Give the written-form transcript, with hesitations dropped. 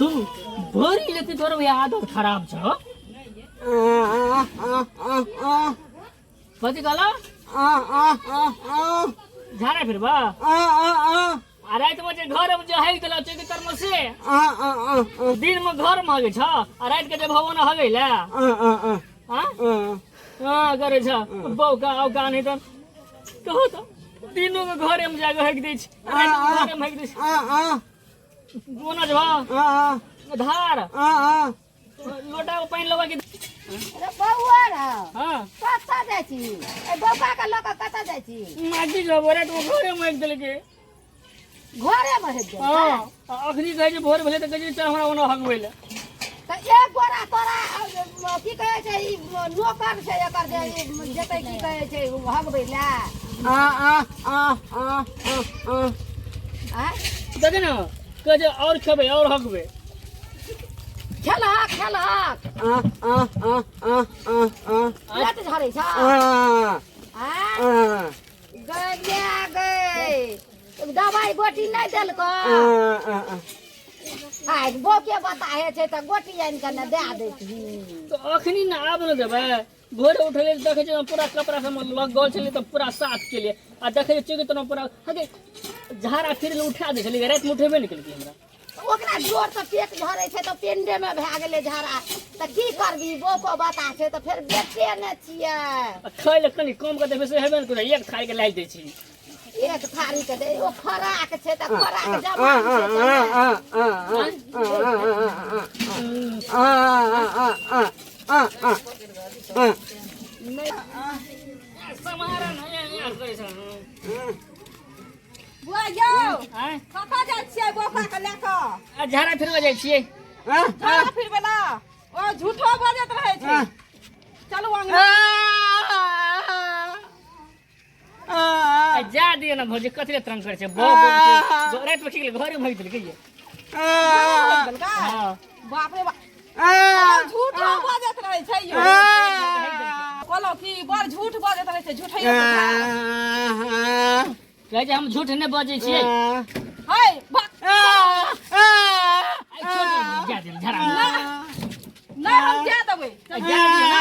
तू भरि लेती तोर वह आदत खराब छ। कथी कहला? झाड़ा फिरबा आ राति में जे घर में जे हगि देलक चौकी तर में से, दिन में घर में हगै छ आ राति के जे भवन हगै ले। हाँ हाँ करै छ बौका औका नहीं तऽ कहो तऽ दिनो में घरे में जाके हगि दै छै, राति में घरे में हगि दै छै। कोना जबा धार लोटा में पानि लेबा के। अरे बौआ रे। हाँ। कतऽ जाइ छी? ए बौका के लऽ कऽ कतऽ जाइ छी? माटी जब राति में घरे में हगि देलकै। घरे में हगि देलकै? हाँ, आ अखनी कहै छै भोर भेलै तऽ कहै छै चल हमरा ओना हगबै लए। तऽ एक गोरा तोरा की कहै छै ई नौकर छै एकर जे ई जेतै की कहै छै हगबै लए? आँय? देखै ने कहै छै आओर खेबै आओर हगबै। खेलहक खेलहक पेट झरै छ। आँय? गै गै गै दवाइ गोटी नहि देलको? आइ बौके बताहे छै तऽ गोटी आनि कऽ ने दए दैतही। तऽ अखनी ने आब ने देबै। भोरे उठलै तऽ देखै छियै पूरा कपड़ा सब लग गेल छलै तऽ पूरा साफ केलियै आ देखै छियै चौकी तरफ पूरा हगे झाड़ा फिर उठा दै छलियै, रातिमे उठेबे नहि केलकै हमरा। ओकरा जोर से पेट झरै छै तऽ पेंडे मे भए गेलै झाड़ा, तऽ की करबी? बौको बता छै तऽ फेर बेटे ने छियै। आ खाय लए कनि कम कऽ देबै से हेबे नहि करै, एक थारी के लागि दै छी। एक थारी के दे ओ खोराक छै तऽ खोराक जमान छै तऽ नहि। समारा नहि करै छै। बुआ यौ। आँय? कतऽ जाइ छियै बौका के लए कऽ? आ झाड़ा फिरबै जाइ छियै। झाड़ा फिरबै लए? ओ झूठो बजैत रहै छै। चलू अंगना। आ जा दिअ ने भौजी, कथी लए तरंग करै छै? बौ बौ छै। रातिमे की केलकै? घरे भागि देलकै ये। देलकै? हाँ। बाप रे बाप, झूठो बजैत रहै छै यौ। कहलहुँ कि बड़ झूठ बजैत रहै छै, झूठैयो के झाड़। कहै छै हम झूठ नहि बजै छियै। है बा- आइ छोड़ दे, जा दिअ, झाड़ा। नहि, हम जा देबै। जा दिअ ना।